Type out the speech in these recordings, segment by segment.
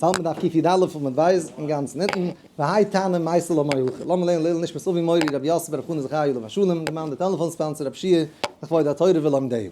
האלט מען דף קי"א עמוד ב' אינגאנצן אונטן, והאי תנא מייתי לה מהכא, לאמיר לערנען לעילוי נשמת אבי מורי רבי יוסף ברב חנא זכרי' עליו השלום, די מאן די טעלעפאן sponsor רב שיע לכבוד התורה ולומדיה.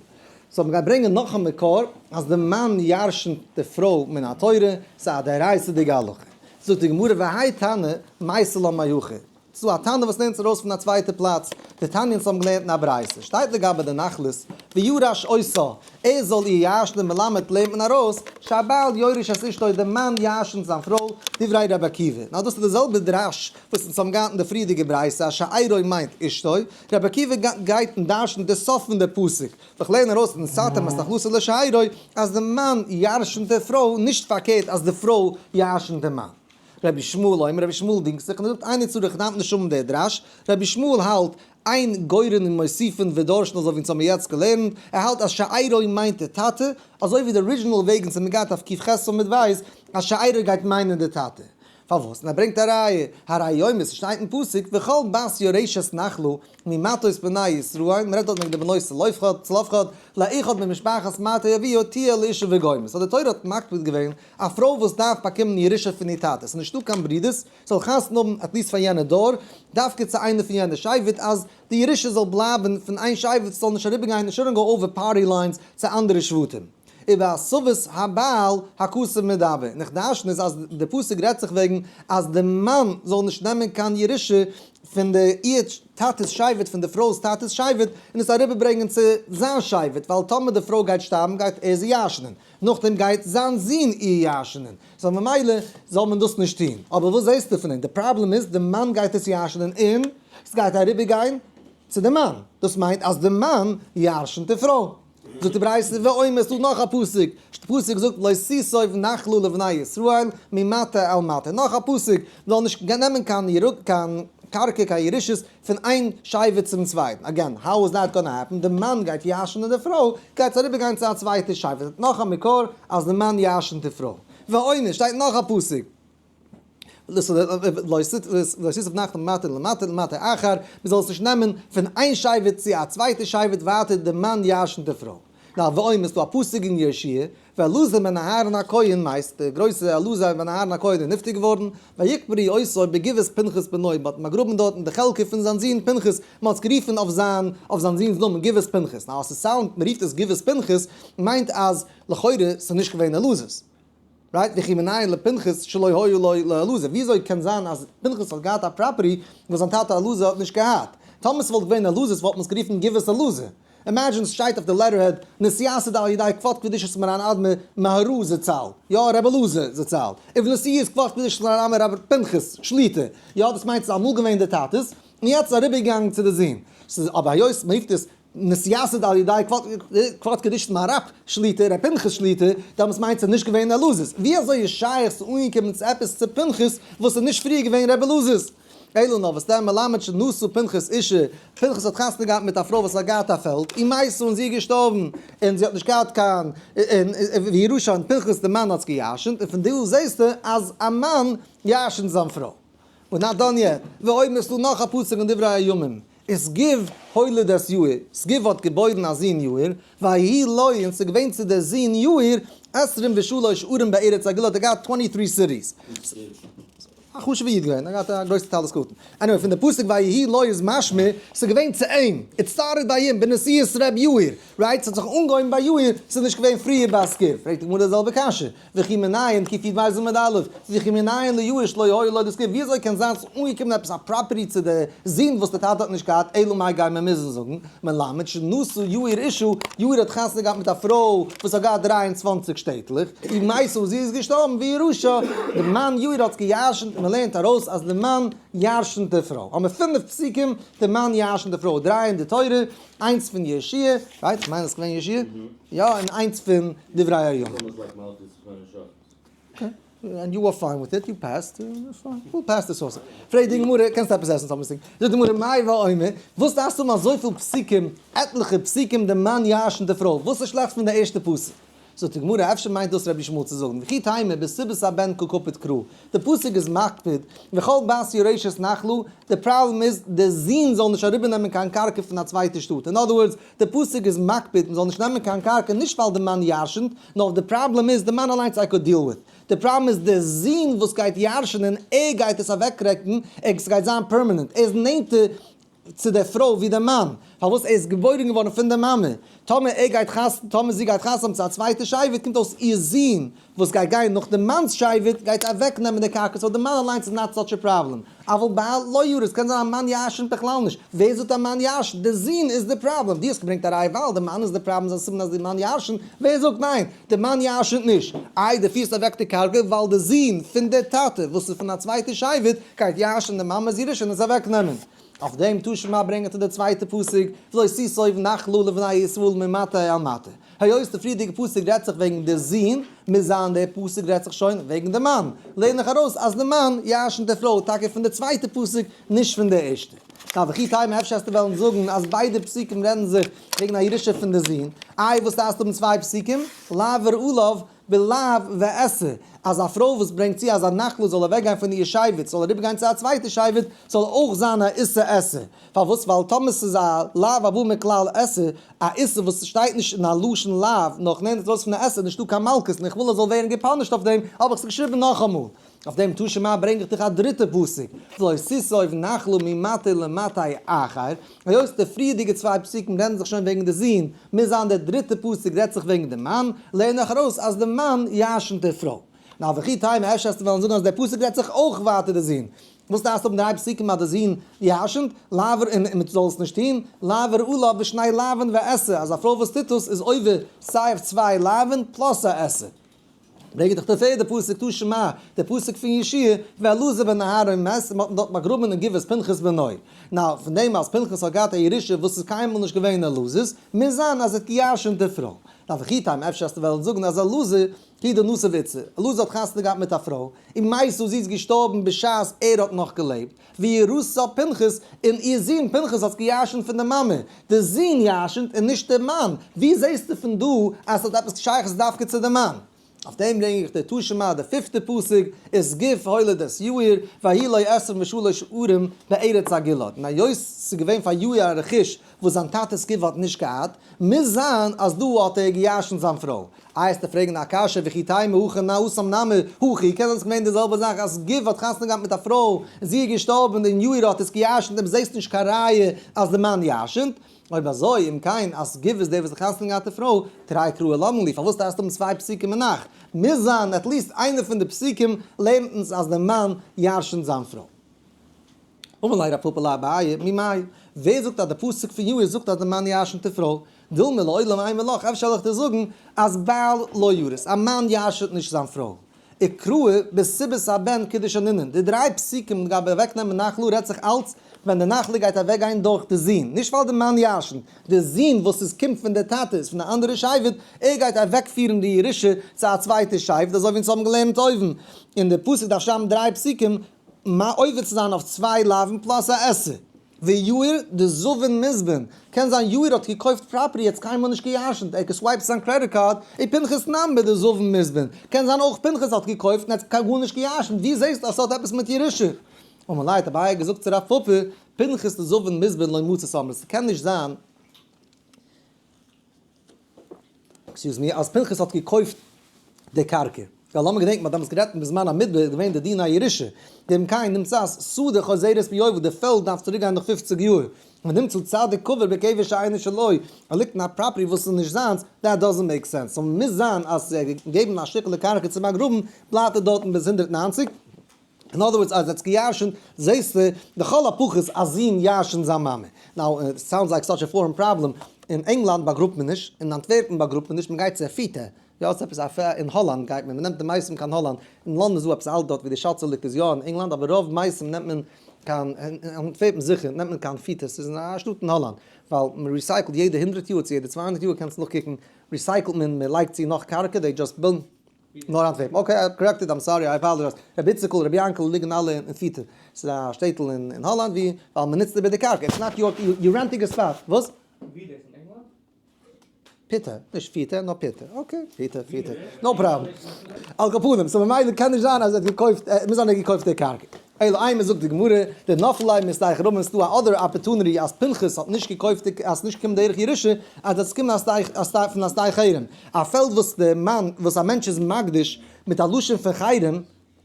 so מ'גייט ברענגען נאך א מקור אז די מאן ירשנ'ט די פרוי מן התורה, ס'איז א דאורייתא'דיגע הלכה. זאגט די גמרא והאי תנא מייתי לה מהכא, ס'דא א תנא וואס לערנט עס ארויס פון א צווייטע פלאץ, דתניא אונז האבן געלערנט אין א ברייתא, שטייט לגבי די נחלות, וירש אותה, ער זאל איר ירש'נען מלמד לערנט מען ארויס, שהבעל יורש את אשתו די מאן ירש'נט זיין פרוי, דברי רבי עקיבא, נאר דאס איז די זעלבע דרש וואס אונז האבן געהאט אין די פריערדיגע ברייתא אז שארו מיינט אשתו, רבי עקיבא גייט און דרש'נט די סוף פון די פסוק, איך לערן ארויס ונתתם את נחלתו לשארו אז די מאן ירש'נט די פרוי, נישט פארקערט אז די פרוי ירש'נט די מאן. רבי ישמעאל אומר, רבי ישמעאל דינגט זיך און ער זאגט אינו צריך דארף נישט האבן דער דרש, רבי ישמעאל האלט אין גורעין ומוסיפין ודורשין אזוי ווי אונז האבן יעצט געלערנט, ער האלט אז שארו מיינט די טאטע, אזוי ווי די original וועג אונז האבן געהאט אויף ק"ח עמוד ב' אז שארו גייט מיינען די טאטע. פארוואס? און ער ברענגט א ראיה, הרי הוא אומר, ס'שטייט אין פסוק, וכל בת יורשת נחלה, ממטות בני ישראל, מ'רעדט דארט וועגן די בנות צלופחד, צלפחד, לאחד ממשפחת מטה אביה תהיה לאשה וגומר. so די תורה האט מקפיד געווען, א פרוי וואס דארף באקומען ירושה פון איר טאטע, ס'איז נישטא קיין ברודערס, זאל חתונה האבן at least פאר יענע דור, דווקא צו איינער פון יענע שבט, אז די ירושה זאל בלייבן פון איין שבט, ס'זאל נישט אריבערגיין, shouldn't go over party lines צו אנדערע שבטים. ובהסבת הבעל הכתוב מדבר, און איך דרשן איז אז די פסוק רעדט זיך וועגן אז די מאן זאל נישט נעמען קיין ירושה פון די איר טאטע'ס שבט פון די פרוי'ס טאטע'ס שבט און עס אריבערברענגען צו זיין שבט ווייל טאמער די פרוי גייט שטארבן גייט ער זי ירש'נען נאכדעם גייט זיין זון איר ירש'נען so ממילא זאל מען דאס נישט טון אבער וואס זעסטו פון דעם די פראבלעם איז די מאן גייט עס ירש'נען און סגייט אריבערגיין צו די מאן דאס מיינט אז די מאן ירש'נט די פרוי. זאגט די ברייתא ואומר, ס'דא נאך א פסוק, די פסוק זאגט לא תסוב נחלה לבני ישראל ממטה אל מטה, נאך א פסוק, מ'זאל נישט נעמען קיין קיין קרקע קיין ירושות פון איין שבט צום צווייטן, again, how is that gonna happen, די מאן גייט ירש'נען די פרוי, גייט עס אריבערגיין צו א צווייטע שבט, נאך א מקור אז די מאן ירש'נט די פרוי, ואומר, שטייט נאך א פסוק. לא תסוב נחלה ממטה למטה למטה אחר, מען זאל עס נישט נעמען פון איין שבט צו א צווייטע שבט ווייטער די מאן ירשנט די פרוי. נאר ואומר איז דא א פסוק אין יהושע, ואלעזר בן אהרן הכהן מת, דער גרויסער אלעזר בן אהרן הכהן איז נפטר געווארן, ויקברו אותו בגבעת פנחס בנו, מען האט אים באגראבן דארט אין די חלקה פון זיין זון פנחס, מען האט עס גערופן אויף זיין אויף זיין זון'ס נאמען גבעת פנחס, נאר אז ס'סאונדט מען רופט עס גבעת פנחס מיינט אז לכאורה ס'איז נישט געווען אלעזר'ס. right? וכי מנין לפנחס שלא היו לו לאלעזר? וויאזוי קען זיין אז פנחס האט געהאט א property וואס זיין טאטע אלעזר האט נישט געהאט? טאמער ס'וואלט געווען אלעזר'ס וואלט מען עס גערופן גבעת אלעזר. imagine ס'שטייט אויף די letterhead נתייסד על ידי כבוד קדושת מרן אדמו"ר מהר"א זצ"ל, יא רבי אלעזר זצ"ל, ובנשיאות כבוד קדושת מרן אדמו"ר רבי פנחס שליט"א, יא דאס מיינט ס'איז אמאל געווען די טאטע'ס און יעצט איז אריבערגעגאנגען צו די זון. ס'איז אבער היות מ'רופט עס נתייסד על ידי כבוד קדושת מהר"פ שליט"א, ר' פנחס שליט"א, דעמאלטס מיינט ס'איז נישט געווען אלעזר'ס. ווי אזוי איז שייך ס'איז אנגעקומען צו עפעס צו פנחס וואס איז נישט פריער געווען ר' אלעזר'ס? אלא נאר וואס דער מלמד שנשא פנחס אישה, פנחס האט חתונה געהאט מיט א פרוי וואס האט געהאט א פעלד, ומתה און זי איז געשטארבן, און זי האט נישט געהאט קיין, וירשה און פנחס די מאן האט עס געירשנט, און פון דא זעסטו אז א מאן ירשנט זיין פרוי. we're not done yet, ואומר ס'דא נאך א פסוק אין דברי הימים, ושגוב הוליד את יאיר, שגוב האט געבוירן א זון יאיר, ויהי לו, און ס'איז געווען צו דער זון יאיר, עשרים ושלש ערים בארץ הגלעד האט ער געהאט twenty three cities. א חשוב'ע איד געווען, ער האט געהאט א גרויסע טלית קטן. anyway, פון די פסוק ויהי לו איז משמע, ס'איז געווען צו אים, it started ביי אים, בנשיאות ר' יאיר, right? ס'האט זיך אנגעהויבן ביי יאיר, ס'איז נישט געווען פריער ביי שגוב. פרעגט די גמרא די זעלבע קשיא, וכי מנין קי"ב עמוד א', וכי מנין ליאיר שלא היה לו לשגוב, וויאזוי קען זיין ס'איז אנגעקומען עפעס א property צו די זון וואס די טאטע האט נישט געהאט, אלא מאי גייען מיר מוזן זאגן, מלמד שנשא יאיר אישה, יאיר האט חתונה געהאט מיט א פרוי וואס האט געהאט 23 שטעטלעך, ומתה זי איז געשטארבן וירשה, די מאן יאיר האט געירשנט און מ'לערנט ארויס אז די מאן ירשנט די פרוי, האמיר פינף פסוקים די מאן ירשנט די פרוי, דריי אין די תורה, איינס פון יהושע, right? כ'מיין עס איז געווען יהושע, יא, און איינס פון דברי הימים. okay, and you are fine with it, you passed, fine, we'll pass this also. פרעגט די גמרא, קענסט עפעס עסן something? זאגט די גמרא, מאי ואומר, וואס דארפסטו האבן אזויפיל פסוקים, עטליכע פסוקים די מאן ירשנט די פרוי, וואס איז שלעכט פון די ערשטע פסוק? זאגט די גמרא, אפשר מיינט דאס רבי ישמעאל צו זאגן, וכי תימא בסיבת הבן קא קפיד קרא, די פסוק איז מקפיד, וכל בת יורשת נחלה, די פראבלעם איז די זון זאל נישט אריבערנעמען קיין קרקע פון א צווייטע שטאט, אין other words, די פסוק איז מקפיד מען זאל נישט נעמען קיין קרקע נישט ווייל די מאן ירשנט, נאר די פראבלעם איז די מאן אליינס I could deal with. די פראבלעם איז די זון וואס גייט ירש'נען, ער גייט עס אוועקרעקן, עס גייט זיין permanent, ער איז נענטער צו דער פרוי ווי דער מאן, פארוואס ער איז געבוירן געווארן פון דער מאמע, טאמער ער גייט חתונה, טאמער זי גייט חתונה האבן צו א צווייטע שבט, קומט אויס איר זון וואס גייט גיין נאך די מאנ'ס שבט גייט אוועק נעמען די קרקע, so די מאן אליינס איז not such a problem, אבל בעל לא ירש, קען זיין א מאן ירש'נט בכלל נישט, ווער זאגט א מאן ירש'נט, די זון איז די פראבלעם, דו האסט געברענגט א ראיה ווייל די מאן איז די פראבלעם איז א סימן אז די מאן ירש'נט, ווער זאגט ניין, די מאן ירש'נט נישט, איי די פירסט אוועק די קרקע ווייל די זון פון די טאטע וואס איז פון א צווייטע שבט גייט ירש'נען די מאמע'ס ירושה און עס אוועק נעמען. אויף דעם תא שמע ברענגט ער די צווייטע פסוק, ולא תסוב נחלה לבני ישראל ממטה אל מטה. היות די פריערדיגע פסוק רעדט זיך וועגן די זון, מוז זיין דער פסוק רעדט זיך שוין וועגן די מאן. לערן איך ארויס אז די מאן ירשנ'ט די פרוי טאקע פון די צווייטע פסוק, נישט פון די ערשטע. נאר וכי תימא אפשר וועסטו וועלן זאגן אז ביידע פסוקים רעדן זיך וועגן א ירושה פון די זון, איי וואס דארפסטו האבן צוויי פסוקים? לעבור עליו בלאו ועשה, אז א פרוי וואס ברענגט צו אז א נחלה זאל אוועקגיין פון איר שבט זאל אריבערגיין צו א צווייטע שבט זאל אויך זיין א איסור עשה, פארוואס? ווייל טאמער ס'איז א לאו הבא מכלל עשה, א איסור וואס שטייט נישט אין א לשון לאו נאר כ'לערן עס ארויס פון א עשה איז נישטא קיין מלקות און איך וויל עס זאל ווערן געפאנישט אויף דעם האב איך עס געשריבן נאכאמאל. אויף דעם תא שמע ברענג איך דיך א דריטע פסוק, ולא תסוב נחלה ממטה למטה אחר, היות די פריערדיגע צוויי פסוקים רעדן זיך שוין וועגן די זון, מוז זיין דער דריטע פסוק רעדט זיך וועגן די מאן, לערן איך ארויס אז די מאן ירשנ'ט די פרוי. נאר וכי תימא אפשר וועסטו וועלן זאגן אז דער פסוק רעדט זיך אויך ווייטער די זון, וואס דארפסטו האבן דריי פסוקים אז די זון ירשנ'ט, לעבור און מען זאל עס נישט טון, לעבור עליו בשני לאווין ועשה, אז א פרוי וואס טוט דאס איז עובר סיי אויף צוויי לאווין plus א עשה. ברענגט דאך דער פערדע פסוק תא שמע, דער פסוק פון יהושע, ואלעזר בן אהרן מת, און מ'האט אים דארט באגראבען אין גבעת פנחס בנו. נאו, פון דעם אז פנחס האט געהאט א ירושה וואס איז קיינמאל נישט געווען אלעזר'ס, מוז זיין אז ער האט געירשענט די פרוי. נאו, וכי תימא אפשר וועסטו וועלן זאגן אז אלעזר הוא דנסיב איתתא, אלעזר האט חתונה געהאט מיט א פרוי, ומתה זי איז געשטארבן בשעת ער האט נאך געלעבט, וירשה פנחס, און איר זון פנחס האט געירשנט פון די מאמע, די זון ירשנט און נישט דער מאן, ווי זעסטו פון דא אז ס'האט עפעס שייכות דווקא צו די מאן? אויף דעם ברענג איך די תא שמע די פיפטע פסוק, ושגוב הוליד את יאיר, ויהי לו עשרים ושלש ערים בארץ הגלעד, און היות ס'איז געווען פאר יאיר א רכוש וואס זיין טאטע שגוב האט נישט געהאט, מוז זיין אז דא האט ער געירשנט זיין פרוי. איי וועסטו פרעגן א קשיא וכי תימא הכא נ התם נמי הכי, קען זיין ס'איז געווען די זעלבע זאך אז שגוב האט חתונה געהאט מיט א פרוי און זי איז געשטארבן און יאיר האט עס געירשנט און זעסט נישט קיין ראיה אז די מאן ירשנט, אויב אזוי אם כן אז שגוב איז דער וואס האט חתונה געהאט די פרוי, תרי קראי למה לי, פארוואס דארפסטו האבן צוויי פסוקים אין נ"ך? מוז זיין at least איינע פון די פסוקים לערנט אונז אז די מאן ירשנט זיין פרוי. אמר ליה רב פפא לאביי, ממאי, ווער זאגט אז די פסוק פון יאיר זאגט אז די מאן ירשנט די פרוי? דילמא לעולם אימא לך, אפשר זאל איך דיר זאגן אז בעל לא ירש, א מאן ירשנט נישט זיין פרוי. וקראי בסיבת הבן כדשנינן, די דריי פסוקים לגבי אוועקנעמען נחלה רעדט זיך אלץ ווען די נחלה גייט אוועקגיין דורך די זון, נישט ווייל די מאן ירשנט, די זון וואס עס קומט פון די טאטע איז פון א אנדערע שבט, ער גייט אוועקפירן די ירושה צו א צווייטע שבט, אזוי ווי אונז האבן געלערנט אויבן, און די פסוק דארף שרייבן דריי פסוקים מה עובר צו זיין אויף צוויי לאווין plus א עשה. ויאיר דזבין מזבן, קען זיין יאיר האט געקויפט property ער האט עס קיינמאל נישט געירשנט ער האט געסווייפט זיין credit card, ופנחס נמי דזבין מזבן, קען זיין אויך פנחס האט געקויפט און ער האט גארנישט געירשנט, ווי זעסטו אז ס'האט עפעס מיט ירושה? אמר ליה האט אביי געזאגט צו רב פפא, פנחס דזבין מזבן לא מצית אמרת, ס'קען נישט זיין, excuse me, אז פנחס האט געקויפט די קרקע, ווייל לאמיר געדענקן מ'האט דאמאלס גערעדט בזמן המדבר איז געווען די דין הירושה, דאם כן נמצאת שדה חוזרת ביובל, די פעלד דארף צוריק גיין נאך פופציג יאר, ונמצא צדיק קבור בקבר שאינו שלו, ער ליגט אין א property וואס איז נישט זיינס, that doesn't make sense, so מוז זיין אז ער האט געגעבן א שטיקל די קרקע צו באגראבן, בלייבט ער דארטן ביז 190. אין other words אז ער האט געירשנט זעסטו לכל הפחות א זון ירשנט זיין מאמע. now it sounds like such a foreign problem, אין ענגלאנד באגראבט מען נישט, אין אנטווערפן באגראבט מען נישט, מען גייט צו פיטע, יא ס'איז עפעס א פ אין האלאנד גייט מען, מען נעמט די מתים קיין האלאנד, אין לאנדאן איז דא עפעס אלט דארט ווי די שאצע ליגט איז יא אין ענגלאנד אבער רוב מתים נעמט מען קיין אין אנטווערפן זיכער נעמט מען קיין פיטע, ס'איז אין א שטאט אין האלאנד, ווייל מען recycle ט יעדע הונדרעט יאר צו יעדע 200 יאר קענסט נאכקוקן recycle ט מען, מען לייגט צו נאך קרקע, they just build. נאר אנטווערפן. okay, I corrected, I'm sorry, I apologize. רבי איציקל, רבי יענקל ליגן אלע אין פיטע. ס'איז א שטעטל אין האלאנד ווי, ווייל מ'נוצט איבער די קרקע. it's not your, you renting a spot. וואס? ווי דאס אין ענגלאנד? פיטע, נישט פיטע, נאר פיטע. okay, פיטע, פיטע. no problem. על כל פנים, so ממילא קען נישט זיין אז ער האט געקויפט, מוז זיין ער האט געקויפט די קרקע. אלא אימא זאגט די גמרא, דנפל ליה משדה חרמים ס'דא א other opportunity אז פנחס האט נישט געקויפט די אז ס'נישט געקומען דרך ירושה אז עס קומט פון א שדה חרם א פעלד וואס די מאן וואס א מענטש איז מקדיש מיט א לשון פון חרם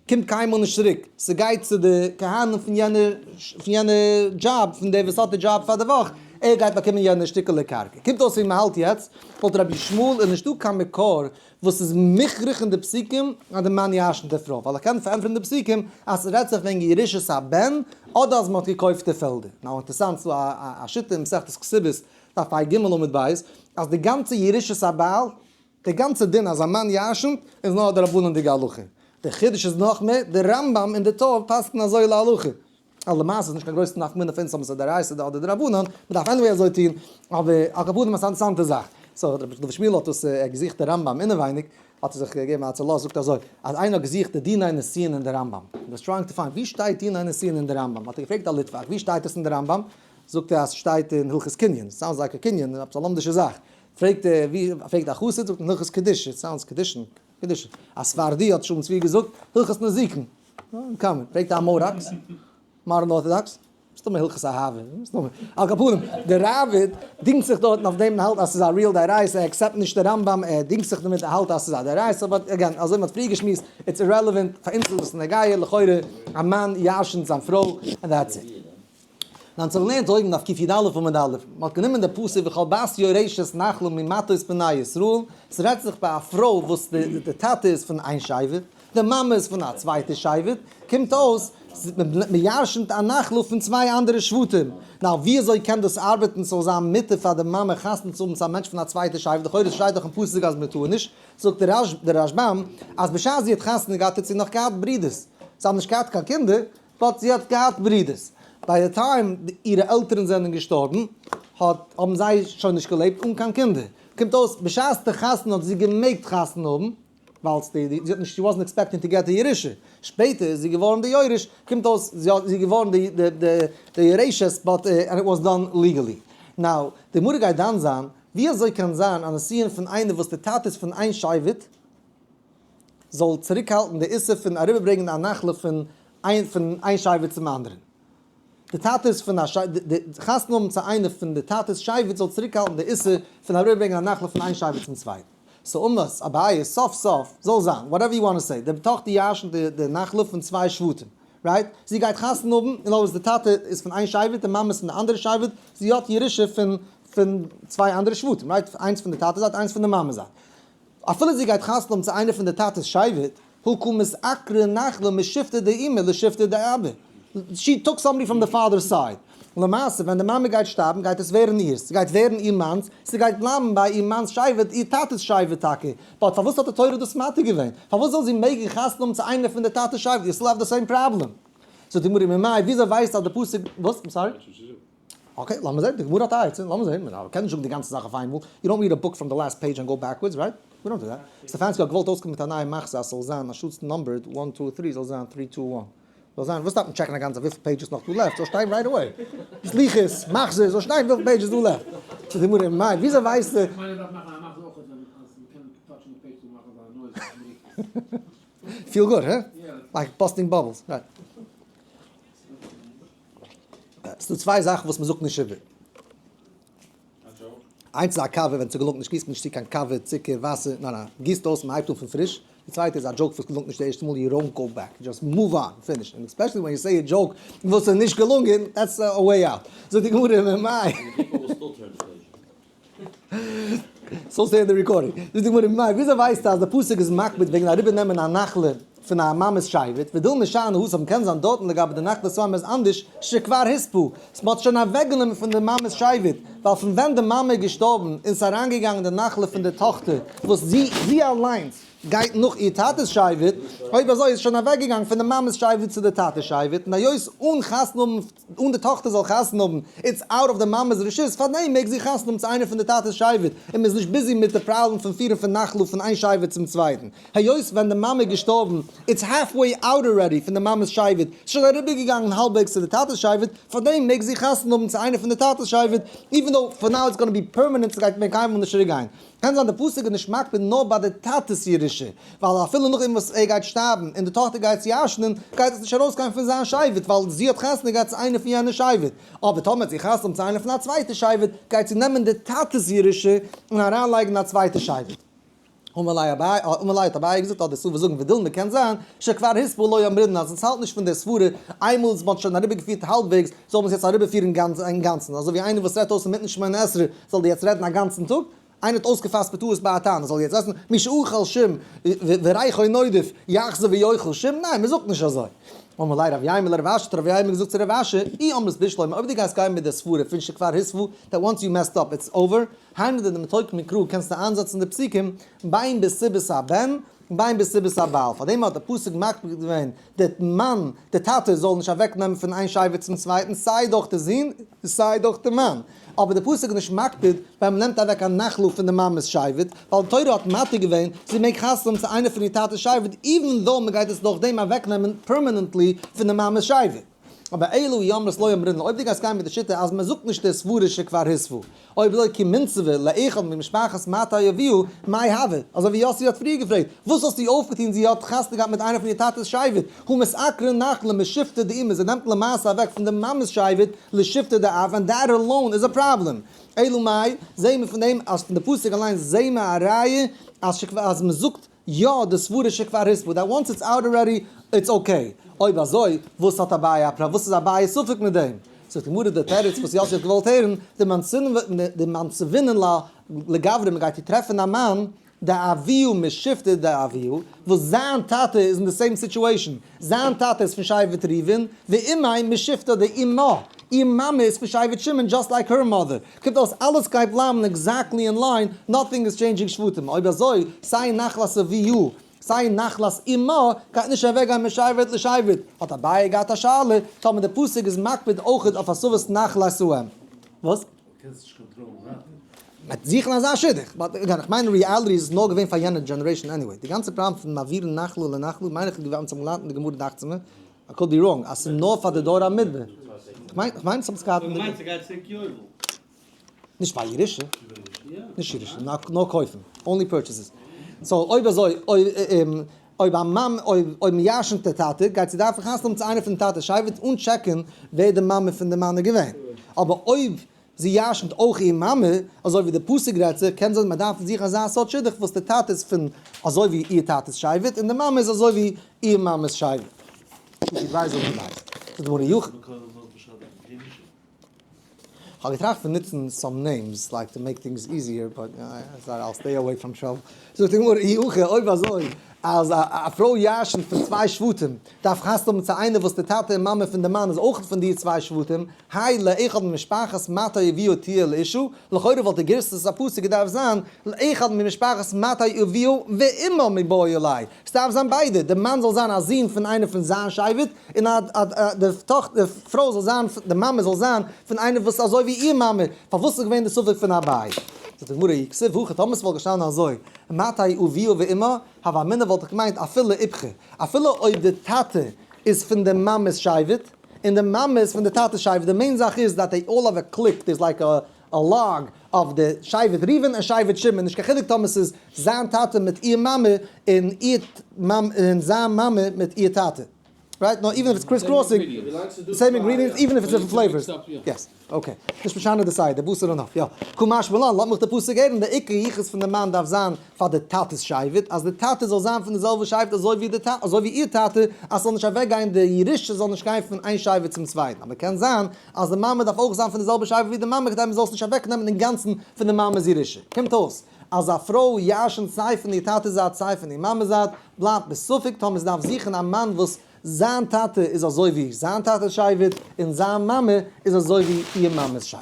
קומט קיינמאל נישט צוריק ס'גייט צו די כהנים פון יענע פון יענע דזשאב פון דער וואס האט די דזשאב פאר די וואך ער גייט באקומען יענע שטיקעלע קרקע קומט אויס ווי מ'האלט יעצט לויט רבי ישמעאל איז נישטא קיין מקור וואס איז מוכרח אין די פסוקים אז די מאן ירשנט די פרוי, ווייל איך קען פארענטפערן די פסוקים אז ס'רעדט זיך וועגן ירושת הבן, אדער אז מ'האט געקויפט די פעלדער. נאר אינטערסאנט, ס'דא א שיטה אין מסכת כתובות, דף פ"ג עמוד ב', אז די גאנצע ירושת הבעל, די גאנצע דין אז א מאן ירשנט, איז נאר א דרבנן'דיגע הלכה. די חידוש איז נאך מער, די רמב"ם און די טור פסק'ן אזוי להלכה. אז למעשה איז נישט קיין גרויסע נפקא מינה פון אונז אויב עס איז דאורייתא אדער דרבנן, מען דארף anyway אזוי טון, אבער על כל פנים עס איז א אינטערעסאנטע זאך. so רבי דוד שמואל האט דאס, ער האט געזוכט די רמב"ם אינעווייניג, האט ער זיך געגעבן א צולאז, זאגט אזוי, אז איינער האט געזוכט די דיני נישואין אין די רמב"ם, he was trying to find ווי שטייט דיני נישואין אין די רמב"ם, האט ער געפרעגט א ליטוואק ווי שטייט עס אין די רמב"ם, זאגט ער אז ס'שטייט אין הלכות קנין, sounds like א קנין, עפעס א לומדישע זאך, פרעגט ער ווי, פרעגט א חסיד, זאגט ער אין הלכות קדושה, sounds קידושין, קדושה, א ספרדי האט שלום צבי געזאגט, הלכות נזיקין. קאמען, פרעגט א מוראקס, modern orthodox, מסתמא הלכות אהבה, מסתמא. על כל פנים, דער ראב"ד דינגט זיך דארטן אויף דעם און האלט אז ס'איז א real דאורייתא, ער accept נישט די רמב"ם, ער דינגט זיך דערמיט, ער האלט אז ס'איז א דאורייתא, but again, אזוי מ'האט פריער געשמועסט, it's irrelevant, פאר אונז איז עס נוגע, לכאורה, א מאן ירש'נט זיין פרוי, and that's it. 19 לערנט אויבן דף קי"א עמוד א', מען האט גענומען די פסוק וכל בת יורשת נחלה ממטות בני ישראל, ס'רעדט זיך ביי א פרוי וואס די טאטע איז פון איין שבט, די מאמע איז פון א צווייטע שבט, קומט אויס מען ירשנ'ט א נחלה פון צוויי אנדערע שבטים, now ווי אזוי קען דאס ארבעטן ס'זאל זיין מותר פאר די מאמע חתונה צו האבן צו א מענטש פון א צווייטע שבט, לכאורה שטייט דאך אין פסוק אז מען טאר נישט, זאגט דער רשב"ם אז בשעת זי האט חתונה געהאט האט זי נאך געהאט ברידערס, זיי האבן נישט געהאט קיין קינדער, but זי האט געהאט ברידערס. by the time אירע עלטערן זענען געשטארבן האט האבן זיי שוין נישט געלעבט אן קיין קינדער. קומט אויס בשעת די חתונה האט זי געמעגט חתונה האבן ווייל זי האט נישט she wasn't expecting to get די ירושה. שפעטער איז זי געווארן די יורש, קומט אויס זי האט זי איז געווארן די די די יורשת but and it was done legally. now די גמרא גייט דן זיין ווי אזוי קען זיין א נישואין פון איינער וואס די טאטע איז פון איין שבט זאל צוריקהאלטן די איסור פון אריבערברענגען א נחלה פון איין פון איין שבט צום אנדערן. די טאטע איז פון א שבט, די חתונה האבן צו איינער פון די טאטע'ס שבט זאל צוריקהאלטן די איסור פון אריבערברענגען א נחלה פון איין שבט צום צווייטן. so אמר אביי, סוף סוף, זאל זיין, whatever you want to say, די טאכטער ירשנ'ט די די נחלה פון צוויי שבטים, right? זי גייט חתונה האבן, און אויב איז די טאטע איז פון איין שבט, די מאמע איז פון די אנדערע שבט, זי האט ירושה פון פון צוויי אנדערע שבטים, right? איינס פון די טאטע זייט, איינס פון די מאמע זייט. אפילו זי גייט חתונה האבן צו איינער פון די טאטע'ס שבט, הא קא מתעקרא נחלה משבטא דאימא לשבטא דאבא, she took somebody from the father's side. למעשה ווען די מאמע גייט שטארבן גייט עס ווערן איר'ס, ס'גייט ווערן איר מאנ'ס, ס'גייט בלייבן ביי איר מאנ'ס שבט, איר טאטע'ס שבט טאקע, but פארוואס האט די תורה דאס מתיר געווען? פארוואס זאל זי מעגן חתונה האבן צו איינער פון די טאטע'ס שבט? you still have the same problem. זאגט די גמרא ממאי, וויאזוי ווייסטו אז די פסוק, וואס? I'm sorry? okay, לאמיר זען, די גמרא האט א עצה, לאמיר זען, מען קען נישט זאגן די גאנצע זאך אויף איינמאל, you don't read a book from the last page and go backwards, right? we don't do that. סטעפאנסקי האט געוואלט אויסקומען מיט א נייע מחזור אז ס'זאל זיין אנשטאטס numbered one two three זאל זיין three two one. זאל זיין, וואס דארף מען טשעקן א גאנצע וויפיל pages נאך דא left, זאל שטיין right away. סליחות, מחזור, זאל שטיין וויפיל pages דא left. זאגט די גמרא, ממאי, וויאזוי ווייסטו? איך מיין ער דארף מאכן א מחזור אויך אז מ'קען טאטשן די page צו מאכן אזא noise אז מ'רוקט עס. feel good, הא? like busting bubbles, right. ס'דא צוויי זאכן וואס מ'זאגט נישט איבער. איינס איז א קאווע ווען ס'געלונגט נישט גיסט מען נישט צו קיין קאווע, צוקער, וואסער, ניין ניין, גיסט אויס מ'הייבט אן פון פריש. די צווייטע איז א joke וואס געלונגט נישט די ערשטע מאל, you don't go back, just move on, finish. און especially when you say a joke וואס איז נישט געלונגען, that's a way out. זאגט די גמרא ממאי. זאלסט הערן די recording. זאגט די גמרא ממאי, וויאזוי ווייסטו אז די פסוק איז מקפיד וועגן אריבערנעמען א נחלה פון א מאמע'ס שבט, ודילמא שאני התם קען זיין דארטן לגבי די נחלת האם איז אנדערש שכבר הוספה, מ'האט שוין אוועקגענומען פון די מאמע'ס שבט, ווייל פון ווען די מאמע איז געשטארבן און ס'איז אריינגעגאנגען די נחלה פון די טאכטער וואס זי זי אליינס גייט נאך איר טאטע'ס שבט, אויב אזוי איז שוין אוועקגעגאנגען פון די מאמע'ס שבט צו די טאטע'ס שבט, און היות אן חתונה האבן אן די טאכטער זאל חתונה האבן, it's out of די מאמע'ס רשות, פארדעם מעג זי חתונה האבן צו איינער פון די טאטע'ס שבט, און מ'איז נישט busy מיט די פראבלעם פון פירן פון נחלה פון איין שבט צום צווייטן. היות ווען די מאמע איז געשטארבן, it's half way out already פון די מאמע'ס שבט, ס'איז שוין אריבערגעגאנגען האלבוועגס צו די טאטע'ס שבט, פארדעם מעג זי חתונה האבן צו איינער פון די טאטע'ס שבט, even though for now it's gonna be permanent, ס'גייט מער קיינמאל נישט צוריקגיין. קען זיין די פסוק איז נישט מקפיד נאר ביי די טאטע'ס ירושה, ווייל אפילו נאכדעם וואס ער גייט שטארבן און די טאכטער גייט צו ירש'נען, גייט עס נישט ארויסגיין פון זיין שבט, ווייל זי האט חתונה געהאט צו איינער פון יענע שבט. אבער טאמער האט זי חתונה צו איינער פון א צווייטע שבט, גייט זי נעמען די טאטע'ס ירושה און אריינלייגן אין א צווייטע שבט. אמר ליה אביי, אמר ליה האט אביי געזאגט אדער סבא זאגן ודילמא קען זיין, שכבר הספו לא אמרינן אז אונז האלט נישט פון די סברה, איינמאל מ'האט שוין אריבערגעפירט האלבוועגס, זאל מען עס יעצט אריבערפירן אינגאנצן, אזוי ווי איינער וואס רעדט אויס אינמיטן שמונה עשרה, זאל דער יעצט רעדן א גאנצן טאג? איינער האט אויסגעפאסט בטעות ביי א תענית, זאל ער יעצט עסן מי שאכל שום וריחו נודף יחזור ויאכל שום? ניין, מען זאגט נישט אזוי. אמר ליה רב יימר לרב אשי, האט רב יימר געזאגט צו רב אשי, אי אמרת בשלמא, אויב דו גייסט גיין מיט דער סברה פון שכבר הספו, that once you messed up it's over, היינו דמתוקמי קרא קענסטו איינזעצן די פסוקים בין בסיבת הבן בין בסיבת הבעל, פארדעם האט דער פסוק מקפיד געווען די מאן, די טאטע זאל נישט אוועק נעמען פון איין שבט צום צווייטן סיי דורך די זון סיי דורך די מאן, אבער די פסוק איז נישט מקפיד ווען מען נעמט אוועק א נחלה פון די מאמע'ס שבט, ווייל די תורה האט מתיר געווען זי מעג חתונה האבן צו איינער פון איר טאטע'ס שבט even though מען גייט עס נאכדעם אוועק נעמען permanently פון די מאמע'ס שבט. אבער אלא אי אמרת לא אמרינן, אויב דו גייסט גיין מיט די שיטה אז מען זאגט נישט די סברה שכבר הספו, אויב לא כי מינסבא לאחד ממשפחת מטה אביה, מאי הוה? אזוי ווי יאסי האט פריער געפרעגט, וואס האסטו אויפגעטון זי האט חתונה געהאט מיט איינער פון איר טאטע'ס שבט, הא מתעקרא נחלה משבטא דאימא, זי נעמט למעשה אוועק פון די מאמע'ס שבט לשבטא דאב, and that alone is a problem. אלא מאי, זעהן מיר פון דעם אז פון די פסוק אליינס זעהן מיר א ראיה אז שכבר אז מען זאגט יא די סברה שכבר הספו that once it's out already it's okay. אויב אזוי וואס האט אביי א פרא וואס איז אביי ספק מיט דעם? זאגט די גמרא די תירוץ וואס יאסי האט געוואלט הערן, דמנסבינן לה לגברא מען גייט איר טרעפן א מאן דאבוה משבטא דאבוה וואס זיין טאטע איז אין די same situation, זיין טאטע איז פון שבט ראובן, ואמיה משבטא דאמה, איר מאמע איז פון שבט שמעון just like her mother, קומט אויס אלעס גייט בלייבן exactly in line, nothing is changing שבטים, אויב אזוי סיי נחלת אבוה סיי נחלת אמה גייט נישט אוועק גיין משבט לשבט, האט אביי געהאט א שאלה טאמער די פסוק איז מקפיד אויכעט אויף הסבת נחלת האם. וואס? קענסט נישט קאנטראלן ווייטער. מ'וועט זוכן אזא שידוך, but again איך מיין reality איז עס נאר געווען פאר יענע generation anyway, די גאנצע פראבלעם פון מעבירן נחלה לנחלה מיין איך איז געווען צום געליינט אין די גמרא דאכצעמער, I could be wrong, אז ס'איז נאר פאר די דור המדבר. כ'מיין כ'מיין ס'האט עס געהאט אין די. כ'מיין ס'גייט צוריק יובל. נישט ביי ירושה. נישט ירושה, נאר קויפן. Only purchases. So אויב אזוי, אויב א מאמע, אויב מ'ירש'נט די טאטע, גייט זי דארפן חתונה האבן צו איינער פון די טאטע'ס שבט אן טשעקן ווער די מאמע פון די מאן איז געווען. אבער אויב זי ירש'נט אויך איר מאמע, אזוי ווי די פסוק רעדט זיך, קען זיין מ'דארף זוכן אזא סארט שידוך וואס די טאטע איז פון אזוי ווי איר טאטע'ס שבט און די מאמע איז אזוי ווי איר מאמע'ס שבט. איך ווייס וואס דו מיינסט. זאגט די גמרא יוכ. כ'האב געטראכט פון נוצן some names like to make things easier but I'll stay away from trouble. זאגט די גמרא אי הכי אויב אזוי אז א פרוי ירש'נט פון צוויי שבטים דארף חתונה האבן צו איינער וואס די טאטע און מאמע פון די מאן איז אויך פון די צוויי שבטים, האי לאחד ממשפחת מטה אביה תהיה לאשה, לכאורה וואלט די גירסת הפסוק געדארפט זיין לאחד ממשפחת מטה אביה ואמה מיבעי ליה, ס'דארף זיין ביידע, די מאן זאל זיין א זון פון איינער פון זיין שבט, און די טאכטער, די פרוי זאל זיין, די מאמע זאל זיין פון איינער וואס איז אזוי ווי איר מאמע, פארוואס איז געווען די ספק פון אביי? זאגט די גמרא, אי כתיב הכי, טאמער ס'וואלט געשטאנען אזוי, מטה אביה ואמה, הוה אמינא וואלט איך געמיינט אפילו איפכא, אפילו אויב די טאטע איז פון די מאמע'ס שבט, און די מאמע איז פון די טאטע'ס שבט, די main זאך איז that they all have a clique, there's like a log of די שבט ראובן און שבט שמעון, נישט קיין חילוק טאמער ס'איז זיין טאטע מיט איר מאמע און איר און זיין מאמע מיט איר טאטע. Right? No, even if it's criss crossing, same ingredients, even if it's different flavors. Yes, okay. נישט משנה די סדר, בשר און עוף, יא. קא משמע לן, לאמיך די פסוק הערן, די עיקר יחוס פון די מאן דארף זיין פאר די טאטע'ס שבט, אז די טאטע זאל זיין פון די זעלבע שבט אזוי ווי די אזוי ווי איר טאטע, אז ס'זאל נישט אוועקגיין די ירושה זאל נישט גיין פון איין שבט צום צווייטן. אבער קען זיין אז די מאמע דארף אויך זיין פון די זעלבע שבט ווי די מאמע כדי מ'זאל עס נישט אוועקנעמען אינגאנצן פון די מאמע'ס ירושה. קומט אויס אז א פרוי ירש'נט סיי פון איר טאטע'ס זייט סיי פון איר מאמע'ס זייט, בלייבט בספק טאמער זי דארף זוכן א מאן וואס זיין טאטע איז אזוי ווי זיין טאטע'ס שבט און זיין מאמע איז אזוי ווי איר מאמע'ס שבט.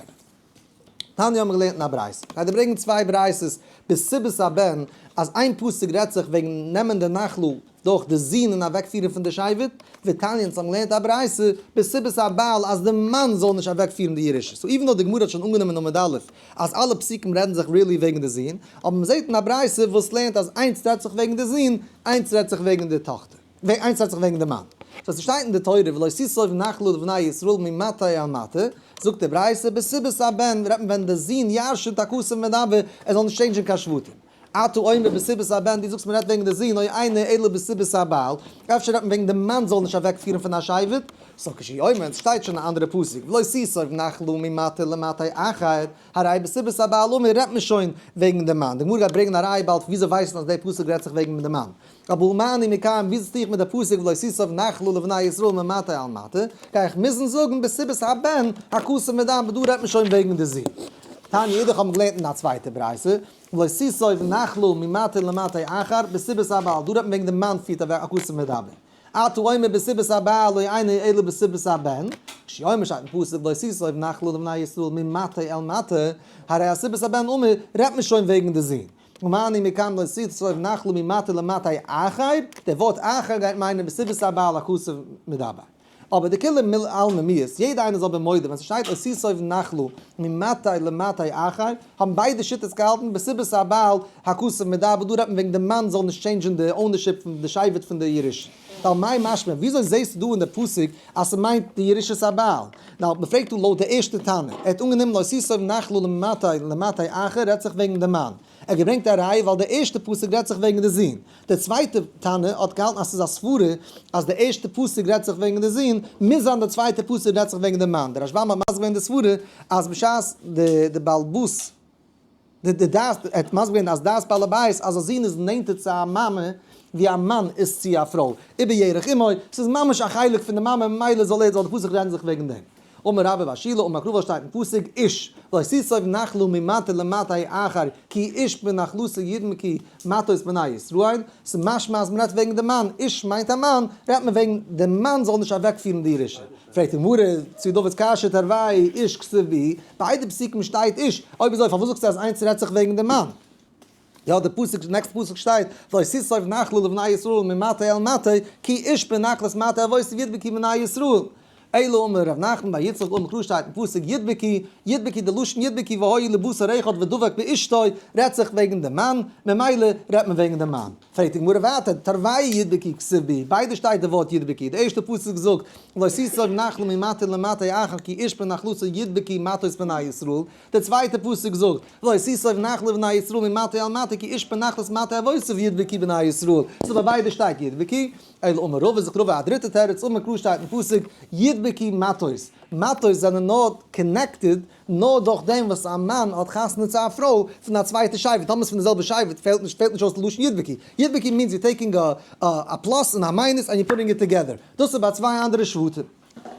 תניא האבן מיר געלערנט אין א ברייתא. כ'גיי דיר ברענגען צוויי ברייתות בסיבת הבן אז איין פסוק רעדט זיך וועגן נעמען די נחלה דורך די זון און אוועקפירן פון די שבט, ותניא אונז האבן געלערנט א ברייתא בסיבת הבעל אז די מאן זאל נישט אוועקפירן די ירושה. So even though די גמרא האט שוין אנגענומען עמוד א' אז אלע פסוקים רעדן זיך really וועגן די זון, אבער מ'זעט אין א ברייתא וואס לערנט אז איינס רעדט זיך וועגן די זון, איינס רעדט זיך וועגן די טאכטער, איינס רעדט זיך וועגן די מאן. סאו ס'שטייט אין די תורה ולא תסוב נחלה לבני ישראל ממטה אל מטה, זאגט די ברייתא בסיבת הבן רעדט מען ווען די זון ירש'נט הכתוב מדבר ער זאל נישט טשעינדזשען קיין שבטים. אתה אומר בסיבת הבן, דו זאגסט מ'רעדט וועגן די זון, או אינו אלא בסיבת הבעל, אפשר רעדט מען וועגן די מאן זאל נישט אוועקפירן פון א שבט? סאו כשהוא אומר, עס שטייט שוין א אנדערע פסוק ולא תסוב נחלה ממטה למטה אחר, הרי בסיבת הבעל אמור רעדט מען שוין וועגן די מאן, די גמרא גייט ברענגען א ראיה באלד וויאזוי ווייסט מען אז די פסוק רעדט זיך וועגן די מאן, אבער מה אני מקיים וויאזוי טו איך מיט די פסוק ולא תסוב נחלה לבני ישראל ממטה אל מטה, גיי איך מוזן זאגן בסיבת הבן הכתוב מדבר דא רעדט מען שוין וועגן די זון. תניא אידך האבן געלערנט אין א צווייטע ברייתא ולא תסוב נחלה ממטה למטה אחר בסיבת הבעל דא רעדט מען וועגן די מאן פירט אוועק הכתוב מדבר. אתה אומר בסיבת הבעל לא אינו אלא בסיבת הבן, כשהוא אומר שטייט אין פסוק ולא תסוב נחלה לבני ישראל ממטה אל מטה, הרי הסיבת הבן אמור, רעדט מען שוין וועגן די זון. ומה אני מקיים לא תסוב נחלה ממטה למטה אחר, דער ווארט אחר גייט מיינען בסיבת הבעל הכתוב מדבר. אבער דכולי עלמא מיהת, יעדער איינער זאל בין מודה, ווען ס'שטייט לא תסוב נחלה ממטה למטה אחר, האבן ביידע שיטות געהאלטן בסיבת הבעל הכתוב מדבר, דא רעדט מען וועגן די מאן זאל נישט טשעינדזשען די ownership פון די שבט פון די ירושה. ווייל מאי משמע, וויאזוי זעהסטו דא אין די פסוק אז ס'מיינט די ירושת הבעל? נאר מ'פרעגט דא לויט די ערשטע טענה, ער האט אנגענומען לא תסוב נחלה ממטה למטה אחר רעדט זיך וועגן די מאן. ער האט געברענגט א ראיה ווייל די ערשטע פסוק רעדט זיך וועגן די זון. די צווייטע טענה האט געהאלטן אז ס'איז א סברה אז די ערשטע פסוק רעדט זיך וועגן די זון, מוז זיין די צווייטע פסוק רעדט זיך וועגן די מאן. דער רשב"ם האט מסביר געווען די סברה אז בשעת די די בעל הבית די די דעת ער האט מסביר געווען אז דעת בעל הבית אז א זון איז נענטער צו א מאמע ווי א מאן איז צו א פרוי, איבער ירך אמו, ס'איז ממש א חלק פון די מאמע ממילא זאל ער זאל די פסוק רעדן זיך וועגן דעם. אמר רבה בר שילא אמר קרא שטייט אין פסוק איש לא תסוב נחלה ממטה למטה אחר כי איש בנחלתו ידבקו מטות בני ישראל, ס'איז משמע אז מ'רעדט וועגן די מאן, איש מיינט א מאן, רעדט מען וועגן די מאן זאל נישט אוועקפירן די ירושה. פרעגט די גמרא, צו דוד'ס קשיא תרוייהו איש כתיב בהו, ביידע פסוקים שטייט איש, אויב אזוי פארוואס זאגסטו אז איינס רעדט זיך וועגן די מאן? יא די פסוק, נעקסט פסוק שטייט, לא תסוב נחלה לבני ישראל ממטה אל מטה, כי איש בנחלת מטה אבותיו ידבקו בני ישראל. אלא אמר ר' נחמן בר יצחק אמר קרא שטייט אין פסוק ידבקו, ידבקו די לשון ידבקו והיו לבשר אחד ודבק באשתו רעדט זיך וועגן די מאן, ממילא רעדט מען וועגן די מאן. פרעגט די גמרא ווייטער, תרוייהו ידבקו כתיב בהו, ביידע שטייט די ווארט ידבקו, די ערשטע פסוק זאגט לא תסוב נחלה ממטה למטה אחר כי איש בנחלתו ידבקו מטות בני ישראל, די צווייטע פסוק זאגט, ולא תסוב נחלה לבני ישראל ממטה אל מטה כי איש בנחלת מטה אבותיו ידבקו בני ישראל, סאו ביי ביידע שטייט ידבקו, אלא אמר רבא זאגט רבא א דריטע תירוץ, אמר קרא שטייט אין פסוק ידבקו מטות, מטות זענען נאר connected נאר דורך דעם וואס א מאן האט חתונה צו א פרוי פון א צווייטע שבט, טאמער ס'איז פון די זעלבע שבט פעלט נישט פעלט נישט אויס די לשון ידבקו, ידבקו means you taking א plus און א minus and you putting it together, דאס איז ביי צוויי אנדערע שבטים.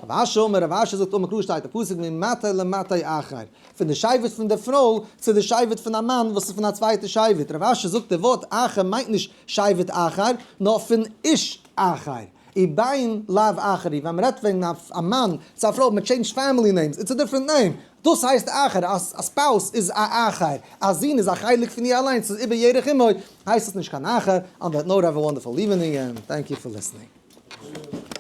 רב אשי אמר, רב אשי זאגט אמר קרא שטייט א פסוק ממטה למטה אחר, פון די שבט פון די פרוי צו די שבט פון א מאן וואס איז פון א צווייטע שבט, רב אשי זאגט די ווארט אחר מיינט נישט שבט אחר, נאר פון איש אחר, ובן לאו אחר הוא, ווען מ'רעדט וועגן א מאן צו א פרוי, מ'טשעינדזשט family names, it's a different name, דאס הייסט אחר, א spouse איז א אחר, א זון איז א חלק פון איר אליינס, ס'איז איבער ירך אמו, הייסט עס נישט קיין אחר, on that note have a wonderful evening and thank you for listening.